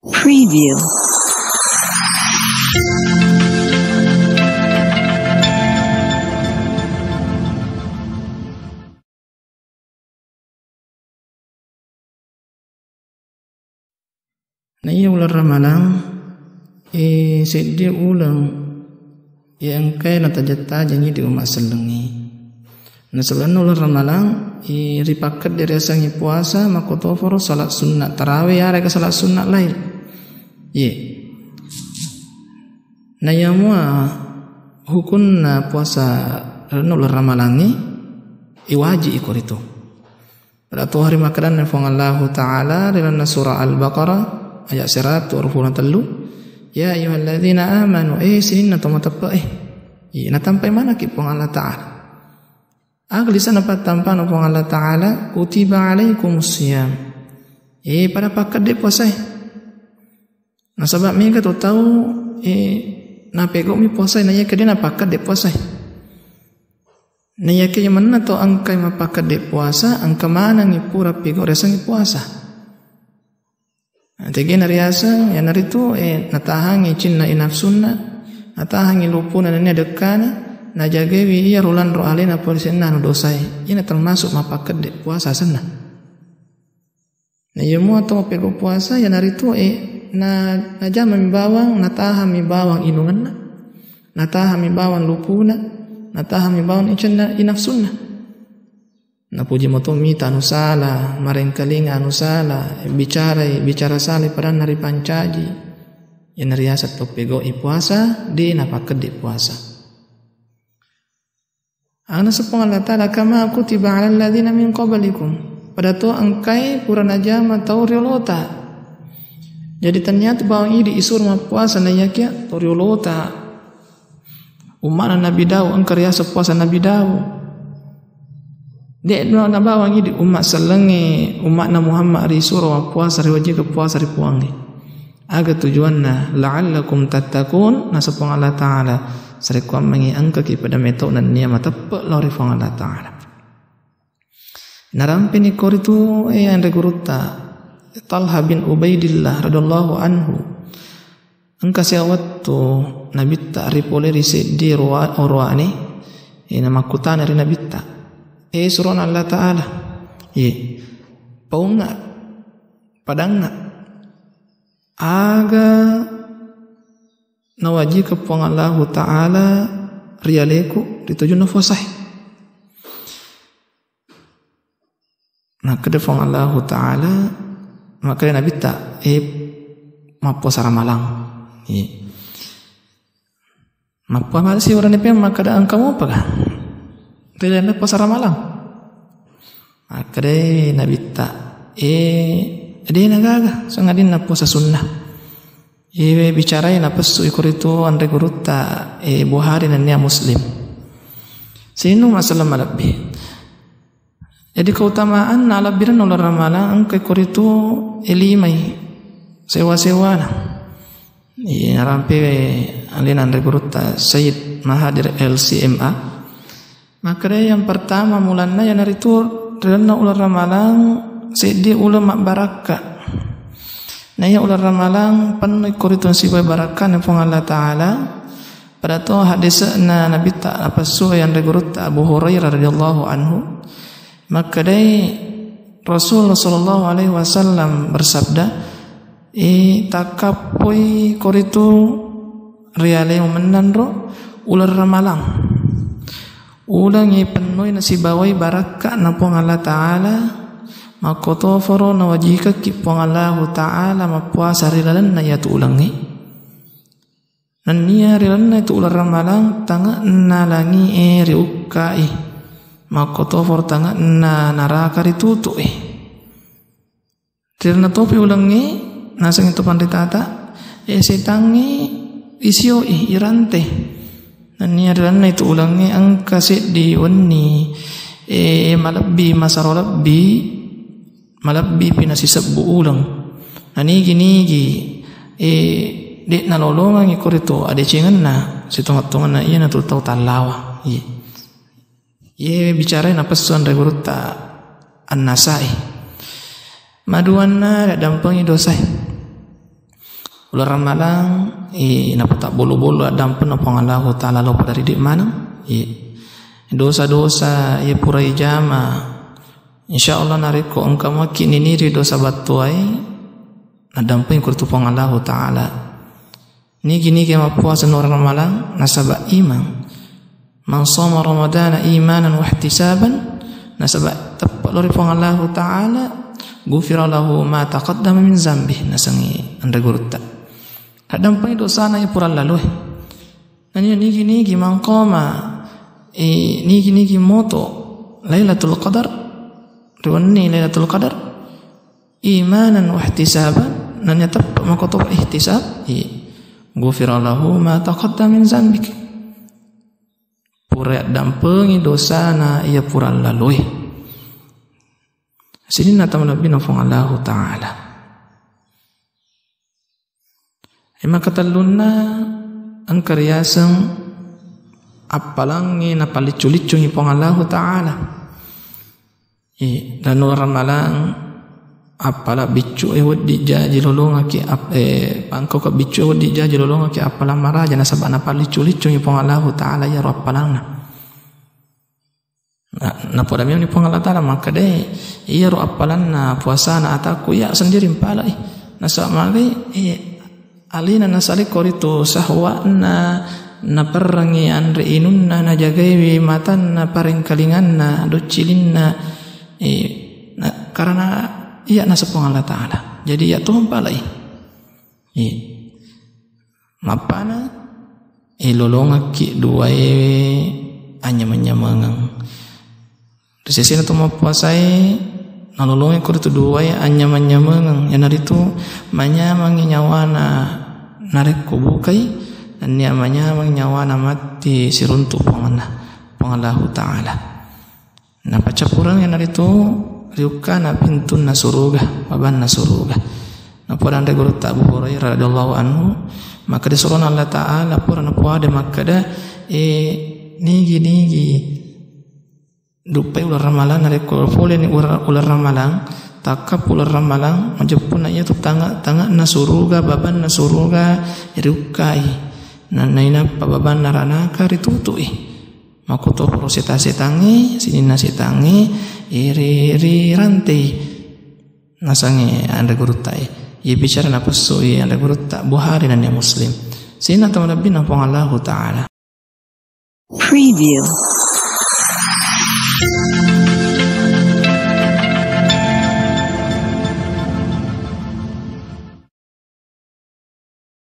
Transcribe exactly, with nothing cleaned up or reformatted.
Preview. Na iya uleng ramalang, eh, seddi uleng, eh, engkae natajeng-tajengngi di umma sellengnge. Na sebenarna uleng ramalang, eh, ripakkedde riasengnge puasa, makkotoparo salat sunna tarawih, yarega salat sunna lail. Ye. Na iya mua hukunna puasa ri lalenna uleng ramalangnge, eh, waji iko ritu. Pada toha ri makkedanna Puang Allahu Ta'ala ri lalenna surah Al-Baqarah ayat seratu arufu na tellu, "Ya ayyuhalladzina amanu," eh, sininna to mateppe'e. Iya, natampai manekki Puang Allah Ta'ala. Aga lisanna pattampana Puang Allah Ta'ala, "Kutiba alaikumus siyam." Eh, pada pakkedde puasae. Nasaba mega to tau, eh, napegomi puasae, na iya kedde napakkedde puasae. Na iya ke menna to engkai mapakkedde puasa, engka manengngi pura pigau riasengngi puasa. Tegena riaseng, iyanaritu, eh, natahangngi cinna inafsunna, natahangngi lupuna nennia dekkana, najagaiwi iya rulanro alena pole sennanu dosae. Iyana termasuk mapakkedde puasa asenna. Na iya mua to mappegau puasa, iyanaritu, eh, na, najamami bawang, natahammi bawang inungenna, natahammi bawang lupuna, natahammi bawang icenna inafsunna. Napuji mato mita anu sala, marengkalinga anu sala, bicarai, bicara salai padanna ripancaji. Iyana riaseng to pegau'i puasa, de napakkedde puasa. Aga naseng Puang Allah Ta'ala, "Kama kutiba alal ladzina min qablikum." Pada to engkai pura najama tau riolota. Jadi, tennia tu bawang idi isuro mappuasa na iyakia tau riolota. Umma'na Nabi Daud, engka riaseng puasa Nabi Daud. De' nabawang idi umma sellengnge, umma'na Muhammad risuro mappuasa, riwajibkan puasa ri Puangnge. Aga tujuanna? "La'allakum tattaqun," naseng Puang Allah Ta'ala, sarekkuammengngi engkaki pada metau nennia mateppe lao ri Puang Allah Ta'ala. Narampeni koritu, eh, anre gurutta Talha bin Ubaidillah radhiyallahu anhu. Engka sewwa wettu Nabitta ripole ri seddi roa-, oroane, eh, namakkutana ri Nabitta, "Eh, surona Allah Ta'ala, ye, paunga, padangnga, aga nawajibkan Puang Allahu Ta'ala ri aleku ri tujunna puasae?" Makkeda Puang Allahu Ta'ala, makkeda Nabitta, "Eh, mappuasa ramalang." Iya. Mappuasa masi urane pe makkeda, "Engka mopa ga ri lalenna puasa ramalang?" Makkeda Nabitta, "Eh, de' nagaga, sangadinna puasa sunnah." Iwe bicarai napessu ikoritu anre gurutta, eh, Bukhari nennia Muslim. Sininna masalah malebbi. Jadi, keutamaan nalebbirenna uleng ramalang engka ikoritu, eh, limai sewa-sewana. Iya, narampe alena anre gurutta Sayyid Mahadir L C M A. Makkeda yang pertama mulanna iyanaritu ri lalenna uleng ramalang seddi uleng mabbarakka. Na iya uleng ramalang penno ikoritu nasibawai barakkana Puang Allah Ta'ala. Pada to hadisna Nabitta napessu anre gurutta Abu Hurairah radhiyallahu anhu. Makkedai Rasulullah sallallahu alaihi wasallam bersabda, "Eh, takkappoi koritu ri alemu mennanro uleng ramalang. Uleng ipennoi nasibawai barakka'na Puang Allah Ta'ala, makkotoforo nawajikekki Puang Allahu Ta'ala mappuasa ri lalenna iyatu ulengnge. Nennia ri lalenna itu uleng ramalang, tange'na langi'e riukkai, makkotoforo tange'na naraka ritutu'i." Ri lalenna topi ulengnge, nasengngi to panritata, eh, setangnge isioi, irante. Nennia ri lalenna itu ulengnge engka seddi wenni, eh, malebbi, masaro lebbi, malebbipi nasisebbu uleng. Nanigi-nigi, eh, de' nalolongengngi koritu adecengenna, sitonget-tongenna iyanatu tau tallawa. Iye. Iye bicarai napessu anre gurutta An-Nasai. Maduanna, daddampengi dosae. Uleng Ramalang, eh, napatabbolo-bolo addampenna Puang Allahu Ta'ala lao pada ridi maneng. Eh, dosa-dosa, eh, pura ijama. Insya Allah narekko engka muakki niniri dosa battuae, naddampengi kuritu Puang Allahu Ta'ala. Nigi-nigi mappuasa uleng Ramalang, nasaba imang. Man shoma Ramadana imanan wahtisaban, nasaba teppa lao ri Puang Allahu Ta'ala, ghufira lahu ma taqaddama min zambi, nasengngi anre gurutta. Naddampengi dosana iya pura laloe. Nani nigi-nigi mangkoma, eh, nigi-nigi moto Lailatul Qadar, ri wenni Lailatul Qadar, imanan wahtisaban, nanya teppa makoto ihtisab, i, ghufira lahu ma taqaddama min zambik. Pura yaddampengi dosana iya pura laloe. Sininna tau malebbina Puang Allahu Ta'ala. E, makatellunna engka riaseng appalangnge napalliccu-liccungi Puang Allahu Ta'ala. E, dan uleng Ramalang appala biccu e wedding jaji lolongaki ap-, e, pangkauka biccu e wedding jaji lolongaki appalang maraja nasaba napalliccu-liccungi Puang Allahu Ta'ala iyaro appalangna. Na, napoda memang ni Puang Allah Ta'ala makkeda, iyaro appalanna puasana atakku iya sendiri mpalai. Nasaba magai, eh, alena nasalekko ritu sahwatna, naperrangi anre inunna, najagaiwi matanna, parengkalinganna, doccilinna, eh, na, karena iya naseng Puang Allah Ta'ala. Jadi iya to mpalai. Iya. Mappana, eh, lolongekki duae anyameng-nyamengeng. Ri sesena to mappuasae, nalolongi ko ritu duae anyameng-nyamengeng. Iyanaritu manyamangi nyawana narekko bukai, nennia manyameng nyawana matti siruntu Puanganna, Puang Allahu Ta'ala. Napaccappureng iyanaritu riukkana pintunna suruga, babanna suruga. Napoada anre gurutta Abu Hurairah radhiyallahu anhu, makkeda surona Allah Ta'ala pura napoada makkeda, eh, nigi-nigi duppai uleng Ramalang, narekko poleni ura-, uleng Ramalang, takkappu uleng Ramalang, majeppunna iyatu tange-, tange'na suruga, babanna suruga riukkai. Na-, nainappa babanna ranaka ritutui. Makkutoparo seta-setangnge, sininna setangnge, iri-, rirantei. Nasengnge anre guruttae. Iye bicara napessui anre gurutta Bukhari nennia Muslim. Sininna tau malebbina Puang Allahu Ta'ala. Preview.